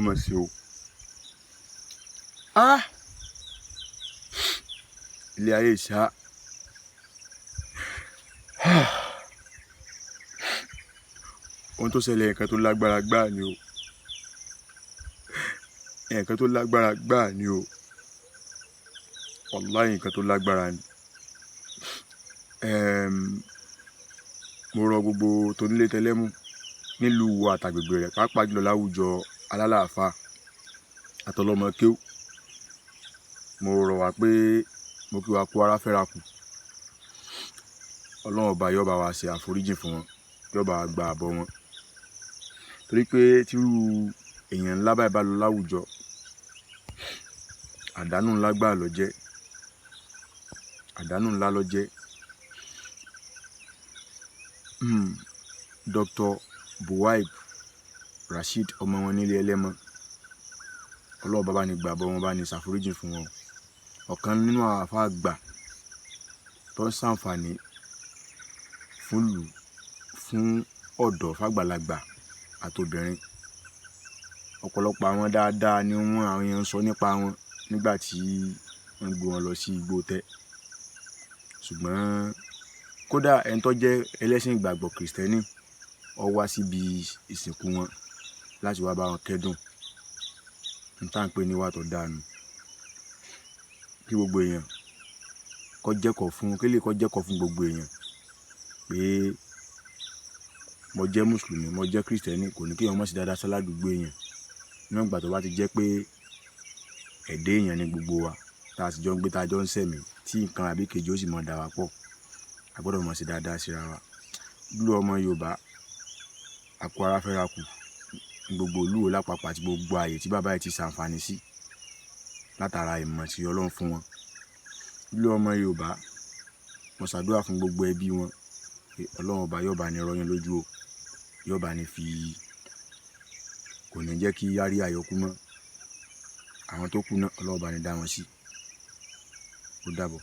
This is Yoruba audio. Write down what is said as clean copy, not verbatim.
Ọmọ sí o. Ah, ilé ayé ìṣá. Ohun tó ṣẹlẹ̀, nǹkan tó lágbára gbáà ni o, nǹkan tó lágbára gbáà ni o. Wàláhì, nǹkan tó lágbára ni. Mo rọ gbogbo tonílé tẹlẹ́mú nílùú wa àtàgbègbè rẹ̀, pàápàá jùlọ láwùjọ alálàáfáà àtọlọ́mọ kéwú. Mo rọ̀ wá pé mo kí wa kú ara fẹ́ra kù. Ọlọ́run Ọba yóò bá wa ṣe àforíjì fún wọn, yóò bá wa gba àbọ̀ wọn, torí pé tírú èèyàn ńlá báyìí bá lọ láwùjọ, àdánù ńlá gbáà ló jẹ́, àdánù ńlá ló jẹ́. Dr. Buwaib Rasheed, ọmọ wọn nílé Ẹlẹ́mọ, Ọlọ́run bá ní gbàbọ̀ wọn, bá ní ṣàforíjì fún wọn. Ọ̀kan nínú àwọn àfáà àgbà tó ń ṣàǹfààní fún ìlú, fún ọ̀dọ́, fàgbàlagbà àtobìnrin. Ọ̀pọ̀lọpọ̀ àwọn dáadáa ni wọ́n àwọn èèyàn ń sọ nípa wọn nígbà tí wọ́n gbé wọn lọ sí igbó tẹ́. Ṣùgbọ́n kódà ẹni tó jẹ́ ẹlẹ́sìn ìgbàgbọ́ Kìrìsìtẹ́nì, ó wá síbi ìsìnkú wọn láti wá bá wọn kẹ́dùn. N tá ń pè ní ìwà tó dáa nù. Kí gbogbo èèyàn kó jẹ́kọ̀ọ́ fún, kí lè kó jẹ́kọ̀ọ́ fún gbogbo èèyàn pé mo jẹ́ Mùsùlùmí, mo jẹ́ Kìrìsìtẹ́nì, kò ní kí èèyàn má ṣe dáadáa sáládùúgbò èèyàn. Níwọ̀n ìgbà tó bá ti jẹ́ pé ẹ̀dá èèyàn ni gbogbo wa, tá a sì jọ ń gbé, tá a jọ ń sẹ̀mí, tí nǹkan àbí kejì ó sì mọ̀ dà wá pọ̀, a gbọdọ̀ mọ̀ ṣe dáadáa síra wa. Lú ọmọ Yorùbá, a kú ara fẹ́ra kù gbogbo ìlú wo lápapọ̀ àti gbogbo ààyè tí bàbá yìí ti ṣàǹfààní sí látara ìmọ̀ tí Ọlọ́run fún wọn. Lú ọmọ Yorùbá, mo ṣàdúrà fún gbogbo ẹbí wọn pé Ọlọ́run Ọba yóò bá ní rọ́ yín lójú o, yóò bá ní fi, kò ní jẹ́ kí á rí àyọkú mọ́. Àwọn tó kù náà, Ọlọ́run bá ní dá wọn sí. Ó dàbọ̀.